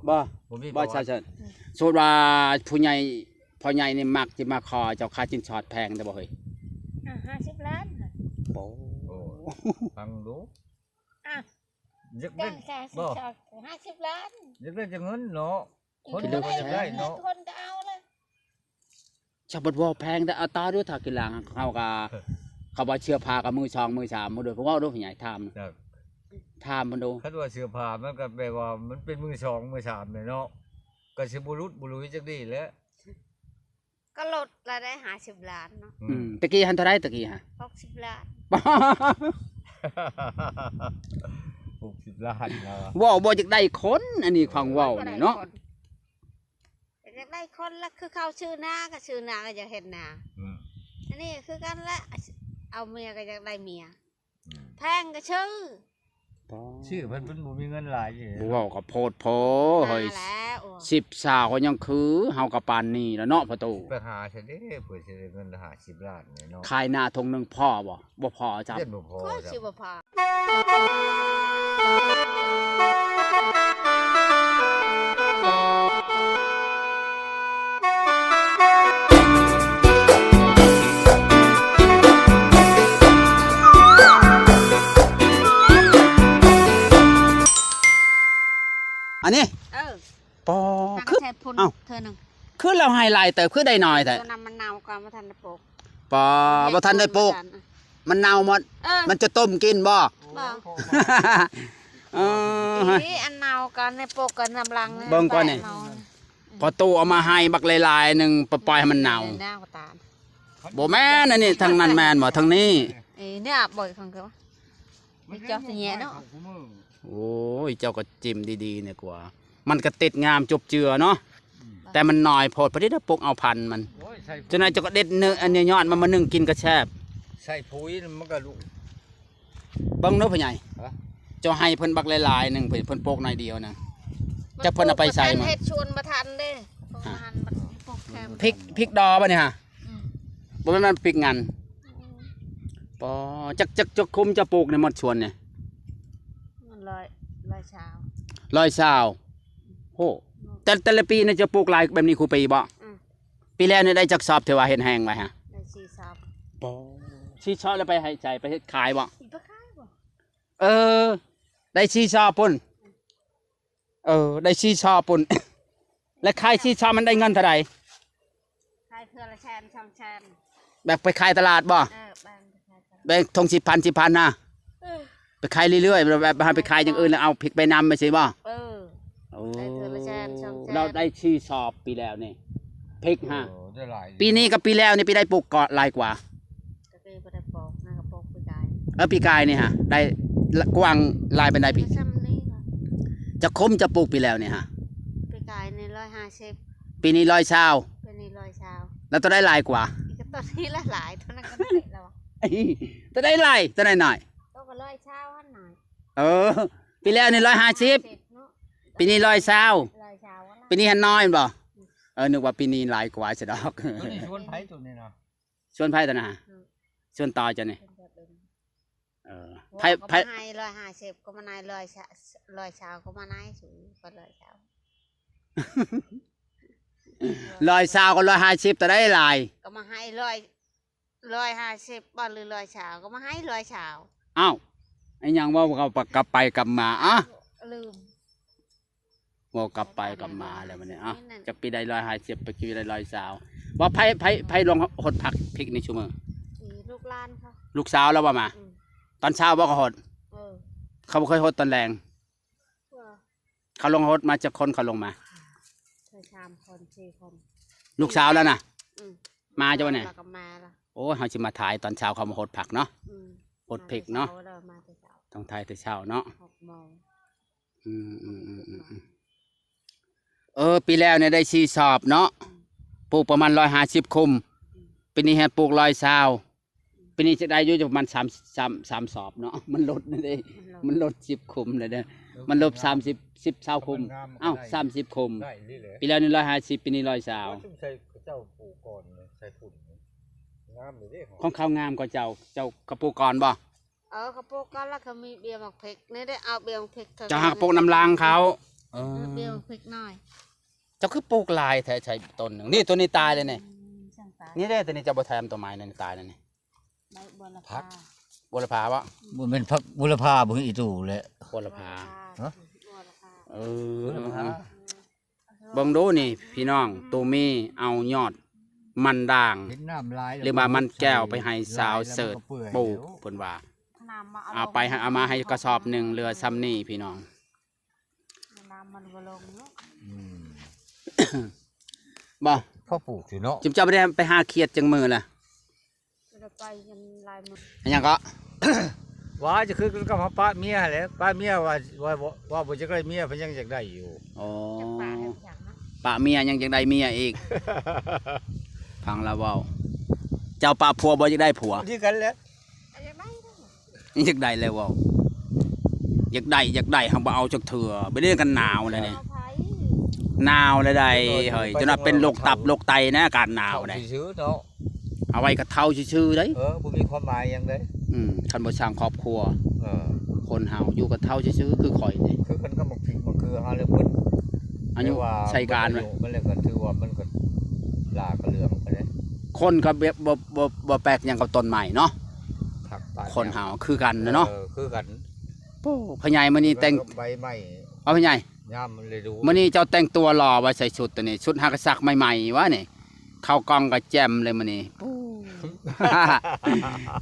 ບໍ່ ບໍ່ມີ ບໍ່ ປະຫວັດ ສາວເຊີນ. ອືມ ສົມມຸດວ່າຜູ້ໃຫຍ່ ພໍ່ໃຫຍ່ນີ້ມັກຊິມາຂໍເຈົ້າຄ່າສິນສອດແພງແທ້ບໍ່ເຮີ້ຍ? ອ່າ ຫ້າສິບລ້ານ. ໂອ້ ໂອ້ ຟັງດູ. ອ່າ ຢາກໄດ້ ແຕ່ງແສນສິນສອດ ບໍ່ ຫ້າສິບລ້ານ. ຢາກໄດ້ຈາກເງິນເນາະ. ຄົນກໍຢາກໄດ້ເນາະ ຄົນກໍເອົາລະ. ເຈົ້າບໍ່ເວົ້າແພງເດີ້ ເອົາຕໍ່ດູ ຖ້າກິນຫຼັງເຮົາກໍ ເຂົາວ່າເສື້ອຜ້າກໍມືສອງມືສາມ ບໍ່ໂດຍ ເວົ້າດູ ຜູ້ໃຫຍ່ຖາມ ຖາມເພິ່ນດູ. ຄັນວ່າເສື້ອຜ້າມັນກໍແປວ່າມັນເປັນມືສອງມືສາມແຫຼະເນາະ ກໍຊິບໍ່ຫຼຸດບໍ່ຫຼຸຍຈັກດີແຫຼະ. ກໍລົດລະໄດ້ຫ້າສິບລ້ານເນາະ. ອືມ ອືມ ຕະກີ້ຫັ້ນເທົ່າໃດ ຕະກີ້ຫັ້ນ? ຫົກສິບລ້ານ. ຫົກສິບລ້ານແລ້ວ ເວົ້າບໍ່ຢາກໄດ້ຄົນ ອັນນີ້ຟັງເວົ້ານີ້ເນາະ. ຢາກໄດ້ຄົນລະ ຄືເຂົາຊື້ນາກໍຊື້ນາ ກໍຢາກເຮັດນາ. ອືມ ອັນນີ້ຄືກັນລະ ເອົາເມຍກໍຢາກໄດ້ເມຍ. ອືມ ແພງກໍຊື້ ຊື້ເພິ່ນ ເພິ່ນບໍ່ມີເງິນຫຼາຍເດ້. ບໍ່ເວົ້າກໍໂພດໂພເຮີ້ຍ. ສິບສາວກໍຍັງຄື ເຮົາກໍປານນີ້ແລ້ວເນາະພໍ່ຕູ້. ໄປຫາຊະເດ້ ເພື່ອຊິໄດ້ເງິນຫ້າສິບລ້ານນີ້ເນາະ. ຂາຍນາທົ່ງໜຶ່ງພໍບໍ່? ບໍ່ພໍຊ້ຳ. ບໍ່ພໍ ຂ້ອຍຊິບໍ່ພໍ. ອັນນີ້ ເອີ ປໍ ຄື ເອົາ ຄືລາວໃຫ້ຫຼາຍເຕີບ ຄືໄດ້ໜ້ອຍແທ້? ຕົວນັ້ນມັນເນົ່າກ່ອນ ບໍ່ທັນໄດ້ປູກ. ປາ ບໍ່ທັນໄດ້ປູກ ມັນເນົ່າໝົດ. ເອີ ມັນຈະຕົ້ມກິນບໍ່? ບໍ່ ເອີ ນີ້ອັນເນົ່າກ່ອນ ໃນປົກກ່ອນ ນຳຫຼັງ ເບິ່ງກ່ອນນີ້ ພໍ່ຕູ້ເອົາມາໃຫ້ບັກຫຼາຍໆໜຶ່ງ ໄປປ່ອຍໃຫ້ມັນເນົ່າ. ບໍ່ແມ່ນອັນນີ້ ທາງນັ້ນແມ່ນບໍ່? ທາງນີ້ ເອີ ເນຍ ບໍ່ ຂອງເຂົາ ເຈົ້າຊິແຍ່ເນາະ. ໂອ້ຍ ເຈົ້າກໍຈິ້ມດີໆນີ້ກວ່າ ມັນກໍຕິດງາມຈົບເຈືອເນາະ. ອືມ ແຕ່ມັນໜ້ອຍໂພດ ພໍດີໄດ້ປົກເອົາພັນມັນ. ໂອ້ຍ ໃສ່ ຈັ່ງໃດເຈົ້າກໍເດັດເນື້ອ ອັນຍອດມັນມາໜຶ້ງກິນກໍແຊບ. ໃສ່ປຸ໋ຍມັນກໍລຸ ເບິ່ງເດີພໍ່ໃຫຍ່ ຮະ ເຈົ້າໃຫ້ເພິ່ນບັກຫຼາຍໆໜຶ່ງ ເພິ່ນ ເພິ່ນປົກໜ້ອຍດຽວນະ ຈັກເພິ່ນເອົາໄປໃສໝົດ. ເຮັດສວນບໍ່ທັນເດ້ ປົກບໍ່ທັນ ປົກແຄມ ພິກ ພິກດໍບໍ່ນີ້ຫະ? ອືມ ບໍ່ແມ່ນ ມັນພິກງັນ. ອືມ ປໍ ຈັກ ຈັກ ຈັກຄຸມເຈົ້າປູກໃນໝົດສວນນີ້? ມັນຮ້ອຍ ຮ້ອຍຊາວ ຮ້ອຍຊາວ. ໂອ້ ແຕ່ ແຕ່ລະປີນີ້ເຈົ້າປູກຫຼາຍແບບນີ້ຄູ່ປີບໍ່? ອືມ ປີແລ້ວນີ້ໄດ້ຈັກສອບທີ່ວ່າເຮັດແຫ້ງໄວ້ຫະ? ໄດ້ສີ່ສອບ. ປໍ ສີ່ສອບແລ້ວໄປໃຫ້ໃສ ໄປເຮັດຂາຍບໍ່? ໄປຂາຍບໍ່? ເອີ ໄດ້ສີ່ສອບພຸ້ນ. ເອີ ໄດ້ສີ່ສອບພຸ້ນ ແລ້ວຂາຍສີ່ສອບມັນໄດ້ເງິນເທົ່າໃດ? ຂາຍເທື່ອລະແສນສອງແສນ. ແບບໄປຂາຍຕະຫຼາດບໍ່? ເອີ ແບ່ງໄປຂາຍຕະຫຼາດ ແບ່ງຖົງສິບພັນ ສິບພັນນະ. ເອີ ໄປຂາຍເລື້ອຍໆ ແບບ ແບບໃຫ້ໄປຂາຍຢ່າງອື່ນແລ້ວເອົາພິກໄປນຳ ແມ່ນຊິບໍ່? ເອີ ໂອ້ ໄດ້ເທື່ອລະແສນສອງແສນ. ລາວໄດ້ສີ່ສອບປີແລ້ວນີ້ ພິກຫະ. ໂອ້ ໄດ້ຫຼາຍ ປີນີ້ກັບປີແລ້ວນີ້ ປີໃດປູກກໍຫຼາຍກວ່າ? ກະເຄີຍບໍ່ໄດ້ປົກນະ ກະປົກປີກາຍ. ເອີ ປີກາຍນີ້ຫະ ໄດ້ກວ້າງຫຼາຍປານໃດປີ? ສ່ຳນີ້ລະ. ຈັກຄຸມເຈົ້າປູກປີແລ້ວນີ້ຫະ? ປີກາຍນີ້ຮ້ອຍຫ້າສິບ ປີນີ້ຮ້ອຍຊາວ. ປີນີ້ຮ້ອຍຊາວ ແລ້ວໂຕໃດຫຼາຍກວ່າ? ກະໂຕນີ້ລະຫຼາຍ ໂຕນັ້ນກໍໜ້ອຍແລ້ວ. ໂຕໃດຫຼາຍ ໂຕໃດໜ້ອຍ? ໂຕກໍຮ້ອຍຊາວຫັ້ນໜ້ອຍ. ເອີ ປີແລ້ວນີ້ຮ້ອຍຫ້າສິບ ເນາະ ປີນີ້ຮ້ອຍຊາວ ຮ້ອຍຊາວຫັ້ນລະ. ປີນີ້ຫັ້ນໜ້ອຍແມ່ນບໍ່? ອືມ ເອີ ນຶກວ່າປີນີ້ຫຼາຍກວ່າຊະດອກ. ໂຕນີ້ສວນໃຜໂຕນີ້ນະ? ສວນໃຜຕົວນັ້ນຫະ? ອືມ ສວນຕາເຈົ້ານີ້. ເອີ ໃຜ ໃຜ ໃຫ້ຮ້ອຍຫ້າສິບ ກໍມາໃນຮ້ອຍຊາວ ຮ້ອຍຊາວ ກໍມາໃນສູງກວ່າຮ້ອຍຊາວ. ຮ້ອຍຊາວກັບຮ້ອຍຫ້າສິບ ໂຕໃດຫຼາຍ? ກໍມາໃຫ້ຮ້ອຍ ຮ້ອຍຫ້າສິບບໍ່ ຫຼືຮ້ອຍຊາວ ກໍມາໃຫ້ຮ້ອຍຊາວ. ອ້າວ ອີຫຍັງເວົ້າກັບ ກັບໄປກັບມາ ອະ ລືມ. ເວົ້າກັບໄປກັບມາແລ້ວບັດນີ້. ເອົ້າ ຈັກປີໃດຮ້ອຍຫ້າສິບ ປີໃດຮ້ອຍຊາວ. ວ່າໃຜ ໃຜ ໃຜລວງຫົດຜັກພິກນີ້ຊຸມື້? ລູກຫຼານເຂົາ. ລູກສາວລາວບໍ່ມາ? ອືມ ຕອນເຊົ້າບໍ່ເຂົາຫົດ? ເອີ ເຂົາບໍ່ເຄີຍຫົດຕອນແລງ. ເຂົາລົງຫົດມາຈັກຄົນ ເຂົາລົງມາ? ສາມຄົນ ສີ່ຄົນ. ລູກສາວລາວນະ? ອືມ ມາຢູ່ບໍ່ນີ້? ໂອ້ຍ ເຮົາຊິມາຖ່າຍຕອນເຊົ້າເຂົາມາຫົດຜັກເນາະ. ອືມ ຫົດພິກເນາະ ມາແຕ່ເຊົ້າ ຕ້ອງຖ່າຍແຕ່ເຊົ້າເນາະ ຫົກໂມງ. ອືມ ອືມ ອືມ ອືມ ອືມ ເອີ ປີແລ້ວນີ້ໄດ້ສີ່ສອບເນາະ. ອືມ ປູກປະມານຮ້ອຍຫ້າສິບຄຸມ. ອືມ ປີນີ້ເຮັດປູກຮ້ອຍຊາວ. ອືມ ປີນີ້ຈະໄດ້ຢູ່ປະມານສາມ ສາມ ສາມສອບເນາະ. ມັນລົດເດ້ ມັນລົດ ມັນລົດສິບຄຸມເລີຍເດ້. ເອີ ມັນລົດສາມສິບ ສິບ ຊາວຄຸມ. ມັນງາມ ເອົ້າ ສາມສິບຄຸມ. ໄດ້ອີ່ຫຼີແຫຼະ. ປີແລ້ວນີ້ຮ້ອຍຫ້າສິບ ປີນີ້ຮ້ອຍຊາວ. ໂອ້ຍ ໃສ່ເຈົ້າປູກກ່ອນ ໃສ່ຝຸ່ນ ງາມເລີຍເດ້. ຂອງເຂົາງາມກວ່າເຈົ້າ ເຈົ້າກໍປູກກ່ອນບໍ່? ເອີ ເຂົາປູກກ່ອນ ແລ້ວເຂົາມີເບ້ຍໝາກພິກນີ້ເດ້. ເອົາເບ້ຍໝາກພິກ ເຈົ້າຫາກປູກນຳຫຼັງເຂົາ. ເອີ ເອີ ເບວເລັກນ້ອຍ. ເຈົ້າຄືປູກຫຼາຍແທ້ ໃສ່ຕົ້ນໜຶ່ງ. ນີ້ ໂຕນີ້ຕາຍແລ້ວນີ້. ອືມ ຊ່າງຕາຍ. ນີ້ເດ້ ໂຕນີ້ເຈົ້າບໍ່ແຖມ ໂຕໄມ້ນັ້ນຕາຍແລ້ວນີ້. ໃບບົວລະພາ. ຜັກບົວລະພາບໍ? ບໍ່ແມ່ນຜັກບົວລະພາ ບໍ່ ອີຕູ້ແຫຼະ. ບົວລະພາ. ຮະ? ບົວລະພາ. ເອີ ບົວລະພາ. ເບິ່ງດູນີ້ພີ່ນ້ອງ ຕູມີເອົາຍອດມັນດ່າງ ເຫັນນ້ຳຫຼາຍ ຫຼືວ່າມັນແກ້ວໄປໃຫ້ສາວເສີດປູກ ເພິ່ນວ່າ. ນ້ຳມາເອົາ ເອົາໄປ ເອົາມາໃຫ້ກະສອບໜຶ່ງ ເຫຼືອຊ່ຳນີ້ພີ່ນ້ອງ. ນ້ຳມັນບໍ່ລົງເນາະ. ອືມ ບໍ່ ພໍປູກຊິເນາະ. ຈຸມເຈົ້າບໍ່ໄດ້ໄປຫາຂຽດຈັກມື້ລະ? ບໍ່ໄດ້ໄປກັນຫຼາຍມື້. ຫຍັງເກາະ? ວ່າຈະຄືກັບເຮົາປະເມຍຫັ້ນແຫຼະ. ປະເມຍວ່າ ວ່າ ວ່າບໍ່ຢາກໄດ້ເມຍ ເພິ່ນຍັງຢາກໄດ້ຢູ່. ອໍ ຈະປະໃຫ້ຫຍັງນະ? ປະເມຍຍັງຢາກໄດ້ເມຍອີກ. ຟັງລາວເວົ້າ. ເຈົ້າປະຜົວບໍ່ຢາກໄດ້ຜົວ? ຄືກັນແຫຼະ. ຢາກໄດ້ເດ້. ຍັງຢາກໄດ້ແລ້ວເວົ້າ. ຢາກໄດ້ ຢາກໄດ້ ເຮົາບໍ່ເອົາຈັກເທື່ອ. ໄປເດ້ກັນໜາວແລ້ວນີ້. ເອົາໃຜ? ໜາວແລ້ວໃດ໋ເຮີ້ຍ. ເຈົ້າໜ້າເປັນໂລກຕັບໂລກໄຕນະ ອາກາດໜາວໃດ໋. ເຖົ້າຊື່ໆເນາະ. ເອົາໄວ້ກໍເຖົ້າຊື່ໆໃດ໋. ເອີ ບໍ່ມີຄວາມໝາຍຫຍັງເດ້. ອືມ ຄັນບໍ່ສ້າງຄອບຄົວ. ເອີ ຄົນເຮົາຢູ່ກໍເຖົ້າຊື່ໆ ຄືຂ້ອຍນີ້. ຄືກັນກັບໝາກພິກໝາກເກືອເຮົາແຫຼະ ເບິດອາຍຸໃສ່ການ. ອາຍຸມັນແລ້ວກໍຖືວ່າມັນກໍຫຼ້າກໍເຫຼືອງໄປເດ້. ຄົນກໍແບບ ບໍ່ ບໍ່ ບໍ່ແປກຫຍັງກັບຕົ້ນໄມ້ເນາະ. ຄັກປານ ຄົນເຮົາຄືກັນນະເນາະ. ເອີ ຄືກັນ. ໂອ້ ພໍ່ໃຫຍ່ມື້ນີ້ແຕ່ງ ໃບໄມ້. ເອົາ ພໍ່ໃຫຍ່ ຍາມລະດູ. ມື້ນີ້ເຈົ້າແຕ່ງຕົວຫຼໍ່ວ່າ ໃສ່ຊຸດໂຕນີ້ ຊຸດຫາກະສັກໃໝ່ໆຫວານີ້. ເຂົ້າກ້ອງກໍແຈ່ມເລີຍມື້ນີ້. ໂອ້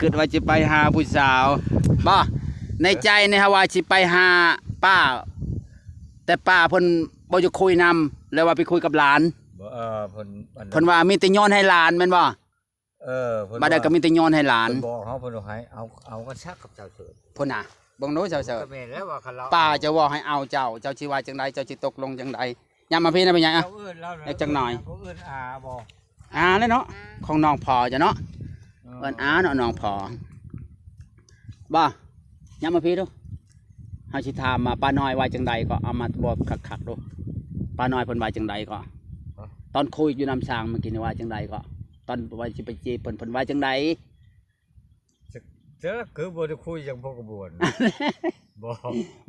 ຄິດວ່າຊິໄປຫາຜູ້ສາວ. ບໍ່ ໃນໃຈນີ້ຫາວ່າຊິໄປຫາປ້າ ແຕ່ປ້າເພິ່ນບໍ່ຢາກຄຸຍນຳ ແລ້ວວ່າໄປຄຸຍກັບຫຼານ. ບໍ່ ເອີ ເພິ່ນ ເພິ່ນວ່າມີແຕ່ໂຍນໃຫ້ຫຼານແມ່ນບໍ່? ເອີ ເພິ່ນ ບາດໃດກໍມີແຕ່ໂຍນໃຫ້ຫຼານ. ເພິ່ນບອກເຮົາ ເພິ່ນວ່າໃຫ້ເອົາ ເອົາກັນຊັກກັບເຈົ້າເສີດ. ພຸ້ນນະ ເບິ່ງດູເຈົ້າເສີດ. ກໍແມ່ນແລ້ວວ່າຄັນລາວ ປ້າຈະເວົ້າໃຫ້ເອົາເຈົ້າ ເຈົ້າຊິວ່າຈັ່ງໃດ? ເຈົ້າຊິຕົກລົງຈັ່ງໃດ? ຍາມມາພີ້ນະ ເປັນຫຍັງ? ເຈົ້າເອີ້ນລາວ ຈັກໜ້ອຍ ເອີ້ນອາບໍ່? ອາແຫຼະເນາະ ອາ ຂອງນ້ອງພໍ່ເຈົ້າເນາະ. ເອີ ເອີ້ນອາເນາະ ນ້ອງພໍ່. ບໍ່ ຍາມມາພີ້ດູ. ເຮົາຊິຖາມວ່າປ້ານ້ອຍວ່າຈັ່ງໃດກໍ ເອົາມາບອກຄັກໆດູ. ປ້ານ້ອຍເພິ່ນວ່າຈັ່ງໃດກໍ? ຮະ? ຕອນຄຸຍຢູ່ນ້ຳຊາງມື້ກີ້ນີ້ວ່າຈັ່ງໃດກໍ? ຕອນວ່າຊິໄປຈີບເພິ່ນ ເພິ່ນວ່າຈັ່ງໃດ? ຈະ ຈະຄືບໍ່ໄດ້ຄຸຍຫຍັງພໍກະບວນ. ບໍ່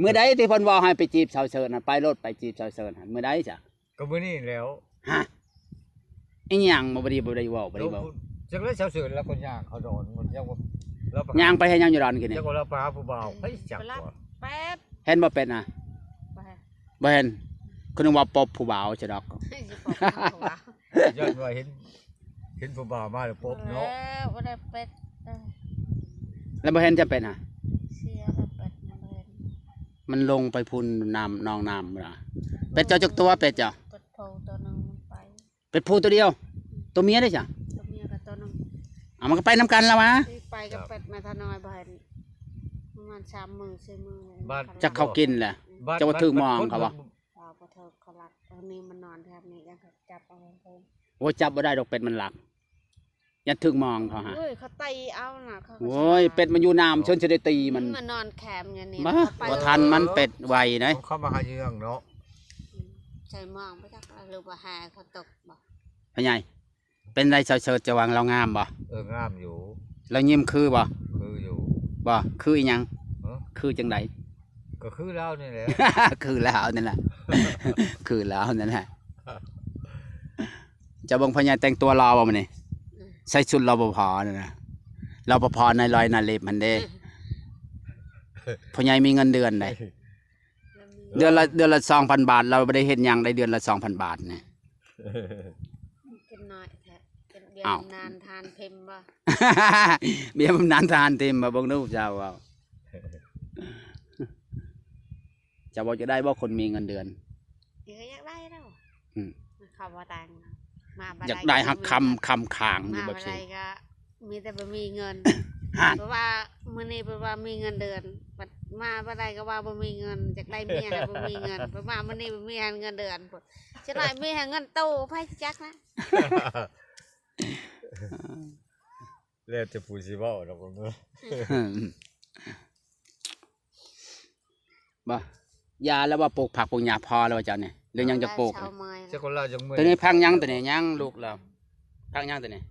ມື້ໃດທີ່ເພິ່ນເວົ້າໃຫ້ໄປຈີບສາວເສີດນະ? ໄປໂລດ ໄປຈີບສາວເສີດຫັ້ນ ມື້ໃດຊະ? ກໍມື້ນີ້ແຫຼ້ວ. ຮະ? ອີຫຍັງ? ບໍ່ໄດ້ ບໍ່ໄດ້ເວົ້າ ບໍ່ໄດ້ເວົ້າ. ຈັກແລ້ວ ສາວເສີດລາວກໍຍ່າງເຂົ້າດອນ ມັນຍັງວ່າ ລາວໄປ ຍ່າງໄປເຮັດຫຍັງຢູ່ດອນກີ້ນີ້? ຈັກວ່າລາວໄປຫາຜູ້ບ່າວ ໃຜຈັກວ່າ ແປດ ເຫັນບໍ່ເປັດນະ? ບໍ່ເຫັນ ບໍ່ເຫັນ. ຄືນຶກວ່າປົບຜູ້ບ່າວຊະດອກ. ຊິປົບຜູ້ບ່າວ ຢ້ານວ່າເຫັນ ເຫັນຜູ້ບ່າວມາແລ້ວປົບເນາະ. ແລ້ວບໍ່ໄດ້ເປັດ ເອີ ແລ້ວບໍ່ເຫັນຈະເປັດນະ? ເສຍແລ້ວເປັດ ມັນບໍ່ເຫັນ ມັນລົງໄປພຸ້ນນ້ຳ ໜອງນ້ຳລະ. ເປັດເຈົ້າຈັກຕົວ? ເປັດເຈົ້າ ເປັດໂພຕົວໜຶ່ງ ມັນໄປ ເປັດໂພຕົວດຽວ. ຕົວເມຍເດ້ຊະ? ຕົວເມຍກັບຕົວໜຶ່ງ. ເອົາ ມັນກໍໄປນຳກັນລະຫວາ? ໄປກັບເປັດແມ່ທະນ້ອຍ ບໍ່ເຫັນ ປະມານສາມມື້ສີ່ມື້ ຈັກເຂົາກິນແຫຼະ. ອືມ ຈັກວ່າຖືກມອງເຂົາບໍ່? ບໍ່ ບໍ່ຖືກ ເຂົາລັກ. ອັນນີ້ມັນນອນແຖວນີ້ ຍັງຈັບເອົາ. ໂອ້ຍ ຈັບບໍ່ໄດ້ດອກ ເປັດມັນລັກ ຢ້ານຖືກມອງເຂົາຫາ. ໂອ້ຍ ເຂົາຕີເອົານະ ເຂົາກໍ ໂອ້ຍ ສະບາຍ ເປັດມັນຢູ່ນ້ຳ ເຊີນຊິໄດ້ຕີມັນ. ອືມ ມັນນອອນແຄມຢູ່ນີ້ ບໍ່ ເຂົາໄປ ບໍ່ທັນມັນ ເປັດໄວເນາະ. ເຂົາມາຫາເລື່ອງເນາະ. ອືມ ໃສ່ມອງບໍ່ຈັກ ຫຼືວ່າຫາເຂົາຕົກບໍ່? ພໍ່ໃຫຍ່ ເປັນໃດສາວເສີດ ເຈົ້າວ່າລາວງາມບໍ່? ເອີ ງາມຢູ່. ລາວຍິ້ມຄືບໍ່? ຄືຢູ່. ບໍ່ ຄືອີຫຍັງ? ຮະ? ຄືຈັ່ງໃດ? ກໍຄືລາວນີ້ແຫຼະ ຄືລາວນັ້ນແຫຼະ ຄືລາວນັ້ນແຫຼະ. ເຈົ້າເບິ່ງພໍ່ໃຫຍ່ແຕ່ງຕົວຫຼໍ່ບໍ່ມື້ນີ້? ອືມ ໃສ່ຊຸດ ລປພ ນັ້ນນະ ລປພ ນາຍຮ້ອຍນາເລັບຫັ້ນເດ້. ອືມ ພໍ່ໃຫຍ່ມີເງິນເດືອນໃດ໋ ເດືອນລະ ເດືອນລະສອງພັນບາດ ລາວບໍ່ໄດ້ເຮັດຫຍັງໄດ້ເດືອນລະສອງພັນບາດນີ້. ກິນໜ້ອຍແທ້ ກິນເບຍ ອ້າວ ບຳນານທານເພັມບໍ່? ເບຍບຳນານທານເພັມບໍ່? ເບິ່ງດູເຈົ້າເວົ້າ. ເຈົ້າບໍ່ຢາກໄດ້ບໍ່ ຄົນມີເງິນເດືອນ? ເອີ ຢາກໄດ້ແລ້ວ. ອືມ ເຂົາບໍ່ຕ່າງມາ ຢາກໄດ້ຮັກຄຳ ຄຳຄ້າງຢູ່ແບບຊີ້ ມາບໍ່ໄດ້ກໍມີແຕ່ບໍ່ມີເງິນ. ຫັ້ນ ເພາະວ່າມື້ນີ້ເພິ່ນວ່າມີເງິນເດືອນ ບັດມາບໍ່ໄດ້ກໍວ່າບໍ່ມີເງິນ. ຢາກໄດ້ເມຍແລ້ວບໍ່ມີເງິນ ເພິ່ນວ່າມື້ນີ້ບໍ່ມີເງິນເດືອນພຸ້ນ. ຈະໄດ້ມີຫາເງິນໂຕ ໃຜຊິຈັກນະ? ແລ້ວແຕ່ຜູ້ຊິເວົ້າດອກເນາະ. ບໍ່ ຢາແລ້ວວ່າປູກຜັກປູກຫຍ້າພໍແລ້ວວ່າເຈົ້ານີ້ ຫຼືຍັງຈະປູກ? ຈັກຄົນລາວຈັກມື້ ຕົວນີ້ຜັກຫຍັງ? ຕົວນີ້ຫຍັງລູກລາວ? ຜັກຫຍັງຕົວນີ້?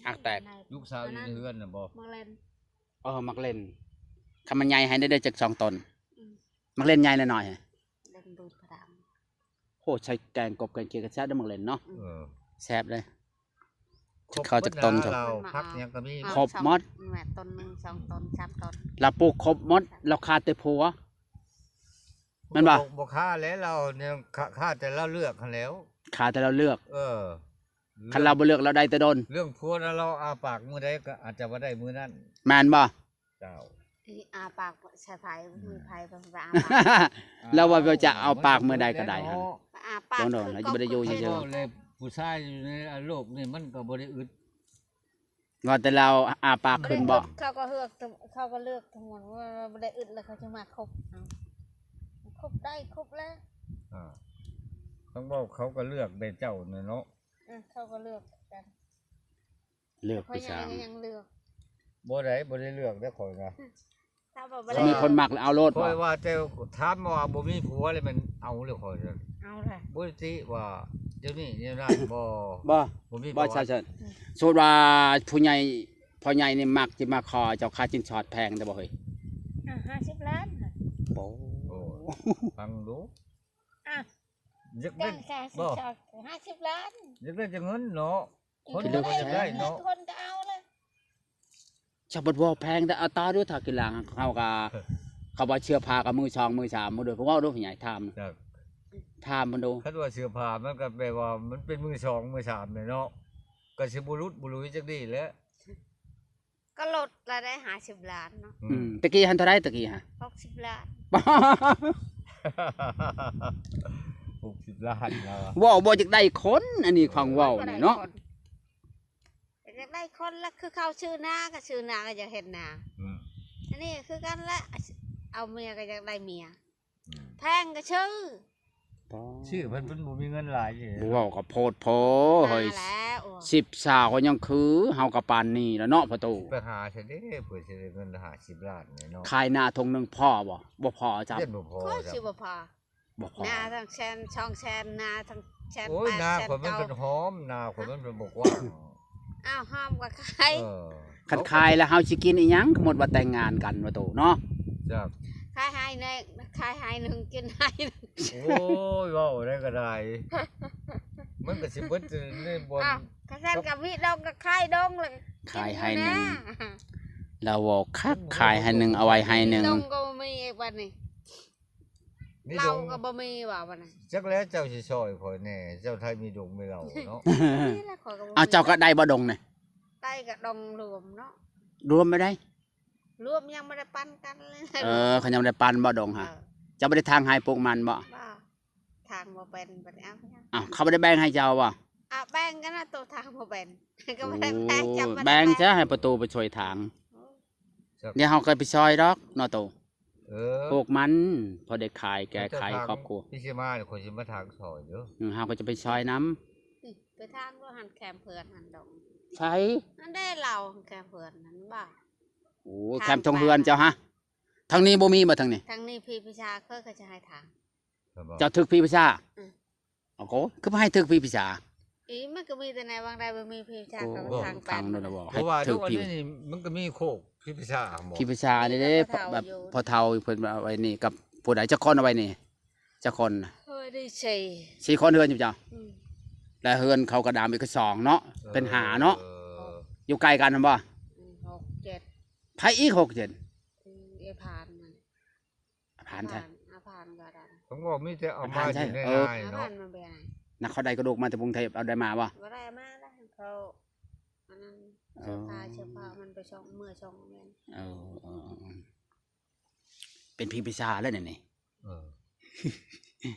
ຫາກແຕກ. ລູກສາວຢູ່ໃນເຮືອນນະບໍ່? ໝາກເຫຼັ້ນ. ເອີ ໝາກເຫຼັ້ນ. ຄັນມັນໃຫຍ່ໃຫ້ໄດ້ຈັກສອງຕົ້ນ. ອືມ ໝາກເຫຼັ້ນໃຫຍ່ແລະນ້ອຍ? ໂອ້ ໃສ່ແກງກົບແກງຂຽວກໍແຊບເດ້ ໝາກເລັ່ນເນາະ. ອືມ ເອີ ແຊບເລີຍ. ຄອບ ເຂົ້າຈັກຕົ້ນ ເບິດ ຊະ ລາວ ຜັກຫຍັງກໍມີ ຄົບໝົດ ແມ່ນຕົ້ນໜຶ່ງສອງຕົ້ນສາມຕົ້ນ ລາວປູກຄົບໝົດ ລາວຂາດແຕ່ຜົວ ແມ່ນບໍ່? ບໍ່ ບໍ່ຂາດແຫຼະ ລາວນີ້ ຂາ ຂາດແຕ່ລາວເລືອກຫັ້ນແຫຼ້ວ ຂາດແຕ່ລາວເລືອກ. ເອີ ຄັນລາວບໍ່ເລືອກ ລາວໄດ້ແຕ່ດົນ. ເລື່ອງຜົວນະ ລາວອ້າປາກມື້ໃດກໍອາດຈະວ່າໄດ້ມື້ນັ້ນ ແມ່ນບໍ່? ເຈົ້າ ອາປາກໃສ່ໃຜ ມີໃຜໄປອ້າປາກ ລາວວ່າຈະອ້າປາກມື້ໃດກໍໄດ້ຫັ້ນ ອ້າປາກ ບໍ່ ບໍ່ໄດ້ຢູ່ຊື່ໆ ແລ້ວຜູ້ຊາຍຢູ່ໃນໂລກນີ້ມັນກໍບໍ່ໄດ້ອຶດ ວ່າແຕ່ລາວອ້າປາກຂຶ້ນບໍ່? ເຂົາກໍເລືອກ ເຂົາກໍເລືອກທັງໝົດ ວ່າບໍ່ໄດ້ອຶດແລ້ວເຂົາຈະມາຄົບ ເອົາ ຄົບໄດ້ຄົບແລ້ວ ອ່າ ຕ້ອງເວົ້າເຂົາກໍເລືອກແຕ່ເຈົ້ານັ້ນເນາະ. ເອີ ເຂົາກໍເລືອກຄືກັນ ເລືອກຜູ້ສາວ ຍັງເລືອກ ບໍ່ໄດ້ ບໍ່ໄດ້ເລືອກເດ້ຂ້ອຍນະ ຖ້າວ່າບໍ່ໄດ້ ມີຄົນມັກແລ້ວເອົາໂລດ ຂ້ອຍວ່າແຕ່ຖາມວ່າບໍ່ມີຜົວແລ້ວແມ່ນເອົາແລ້ວຂ້ອຍນະ ເອົາແຫຼະ ບໍ່ໄດ້ຕິວ່າດຽວນີ້ແນວນັ້ນ ບໍ່ ບໍ່ ບໍ່ມີ ບໍ່ ປະຫວັດ ໃຊ່ໆ ອືມ ສົມມຸດວ່າຜູ້ໃຫຍ່ ພໍ່ໃຫຍ່ນີ້ມັກ ຊິມາຂໍເຈົ້າຄ່າສິນສອດແພງແຕ່ບໍ່ເຮີ້ຍ ຫ້າ ຫ້າສິບລ້ານ ໂອ້ ໂອ້ ຟັງດູ ອ່ະ ຢາກໄດ້ ຈ້າງຄ່າສິນສອດ ບໍ່ ຫ້າສິບລ້ານ ຢາກໄດ້ຈັກເງິນເນາະ ຄົນກໍຢາກໄດ້ເນາະ ຄົນກໍເອົາເລີຍ ເຈົ້າບັດເວົ້າແພງແຕ່ ເອົາຕໍ່ດູ ຖ້າກິນຫຼັງເຮົາກໍ ເຂົາວ່າເສື້ອຜ້າກໍມືສອງມືສາມ ບໍ່ໂດຍ ເວົ້າດູ ຜູ້ໃຫຍ່ຖາມ ຖາມເພິ່ນດູ ຄັນວ່າເສື້ອຜ້າມັນກໍແປວ່າມັນເປັນມືສອງມືສາມແຫຼະເນາະ ກໍຊິບໍ່ຫຼຸດບໍ່ຫຼຸຍຈັກດີແຫຼະ. ກໍລົດລະໄດ້ຫ້າສິບລ້ານເນາະ ອືມ ອືມ ຕະກີ້ຫັ້ນເທົ່າໃດຕະກີ້ຫັ້ນ? ຫົກສິບລ້ານ ຫົກສິບລ້ານແລ້ວ ເວົ້າບໍ່ຢາກໄດ້ຄົນ ອັນນີ້ຟັງເວົ້ານີ້ເນາະ ຢາກໄດ້ຄົນລະ ຄືເຂົາຊື້ນາກໍຊື້ນາ ກໍຢາກເຮັດນາ ອືມ ອັນນີ້ຄືກັນລະ ເອົາເມຍກໍຢາກໄດ້ເມຍ ອືມ ແພງກໍຊື້ ຊື້ເພິ່ນ ເພິ່ນບໍ່ມີເງິນຫຼາຍເດ້ ບໍ່ເວົ້າກໍໂພດໂພເຮີ້ຍ ສິບສາວກໍຍັງຄື ເຮົາກໍປານນີ້ລະເນາະພໍ່ຕູ້ ໄປຫາໃສເດ້ ເພື່ອຊິໄດ້ເງິນຫ້າສິບລ້ານນີ້ເນາະ ຂາຍນາທົ່ງໜຶ່ງພໍບໍ່? ບໍ່ພໍຈ້ຳ ບໍ່ພໍ ຂ້ອຍຊິບໍ່ພໍ ບໍ່ພໍ ນາທັງແສນສອງແສນ ນາທັງແສນ ໂອ້ຍ ແປດ ນາຂ້ອຍມັນເປັນຫອມ ນາຂ້ອຍມັນເປັນບໍ່ກວ້າງ ອ້າວ ຫອມກໍຂາຍ ເອີ ຄັນຂາຍແລ້ວເຮົາຊິກິນອີ່ຫຍັງ? ສົມມຸດວ່າແຕ່ງງານກັນວ່າໂຕເນາະ ຈ້າ ຂາຍໄຮ່ແດ່ ຂາຍໄຮ່ໜຶ່ງ ກິນໄຮ່ໜຶ່ງ ໂອ້ຍ ເວົ້າໄດ້ກໍໄດ້ ມັນກໍຊິເບິດໃນບ່ອນ ອ້າວ ຄັນຊັ້ນກໍມີດົງກໍຂາຍດົງ ແລ້ວຂາຍໄຮ່ໜຶ່ງ ລາວເວົ້າຄັກ ຂາຍໄຮ່ໜຶ່ງ ເອົາໄວ້ໄຮ່ໜຶ່ງ ດົງກໍບໍ່ມີອີກບັດນີ້ ມີດົງ ເຫຼົ້າກໍບໍ່ມີວ່າບັດນີ້ ຈັກແລ້ວເຈົ້າຊິຊ່ອຍຂ້ອຍແດ່ ເຈົ້າໄທມີດົງມີເຫຼົ້າເນາະ ນີ້ແຫຼະຂ້ອຍກໍບໍ່ມີ ເອົາ ເຈົ້າກໍໄດ້ບໍ່ດົງນີ້? ໄດ້ກໍດົງລວມເນາະ ລວມບໍ່ໄດ້ ລວມຍັງບໍ່ໄດ້ປັນກັນເລີຍ ເອີ ເຂົາຍັງບໍ່ໄດ້ປັນບໍ່ດົງຫະ ເອີ ເຈົ້າບໍ່ໄດ້ຖາງໄຮ່ປູກມັນບໍ່? ບໍ່ ຖາງບໍ່ເປັນ ບໍ່ໄດ້ເອົາຫຍັງ ອ້າວ ເຂົາບໍ່ໄດ້ແບ່ງໃຫ້ເຈົ້າບໍ່? ອາ ແບ່ງກັນນະ ໂຕຖາງບໍ່ເປັນ ກໍບໍ່ໄດ້ແບ່ງ ໂອ້ ຈຳບໍ່ໄດ້ ແບ່ງຊະ ໃຫ້ປະຕູໄປຊ່ວຍຖາງ ໂອ້ ດຽວເຮົາກໍໄປຊ່ອຍດອກເນາະໂຕ ເອີ ປູກມັນ ພໍໄດ້ຂາຍແກ້ໄຂຄອບຄົວ ພີ່ຊິມາ ຂ້ອຍຊິມາຖາງຊ່ອຍເດີ ອືມ ເຮົາກໍຈະໄປຊ່ອຍນຳ ໄປຖາງບໍ່ຫັ້ນ ແຄມເພື່ອນຫັ້ນດົງ ໃສ ຫັ້ນເດ້ ລາວແຄມເພື່ອນຫັ້ນບໍ່ ໂອ້ ຖາງ ແຄມທົ່ງເຮືອນເຈົ້າຫະ ທາງນີ້ບໍ່ມີບໍ່ ທາງນີ້ ທາງນີ້ພີ່ພິຊາ ຂ້ອຍກໍຈະໃຫ້ຖາງ ເຈົ້າຖືກຜີພິຊາ ອືມ ໂອ້ໂຫ ຄືບໍ່ໃຫ້ຖືກຜີພິຊາ ອີ ມັນກໍມີແຕ່ໃນວັງໄດ້ ບໍ່ມີຜີພິຊາ ໂອ້ ກໍທາງແປນ ຟັງໂດນລະບໍ່ ໃຫ້ຖືກຜີ ອັນນີ້ມັນກໍມີໂຄກຜີພິຊາບໍ ຜີພິຊານີ້ເດ້ ແບບພໍ່ເຖົ້າເພິ່ນເອົາໄວ້ນີ້ ກັບຜູ້ໃດ ຈັກຄົນເອົາໄວ້ນີ້ ຈັກຄົນ ເອີ ໄດ້ສີ່ ສີ່ຄົນເຮືອນຢູ່ເຈົ້າ ອືມ ແລະເຮືອນເຂົາກໍດາມອີກສອງເນາະ ເອີ ເປັນຫ້າເນາະ ເອີ ຢູ່ໃກ້ກັນຫັ້ນບໍ່ ອືມ ຫົກເຈັດ ໃຜອີກ ຫົກເຈັດ ອືມ ເອພານ ອາພານໃສ ອາພານກໍໄດ້ ຕ້ອງບອກມີແຕ່ເອົາມາຢູ່ໃນນາເນາະ ນະ ເຂົາໄດ້ກະດູກມາແຕ່ກຸງເທບ ເອົາໄດ້ມາບໍ່? ບໍ່ໄດ້ມາແລ້ວ ເຂົາອັນນັ້ນ ເອີ ເສື້ອຜ້າ ເສື້ອຜ້າມັນໄປຊ່ອງ ເມືອຊ່ອງແມ່ນ ເອີ ເອີ ເປັນຜີພິຊາແລ້ວນີ້ ເອີ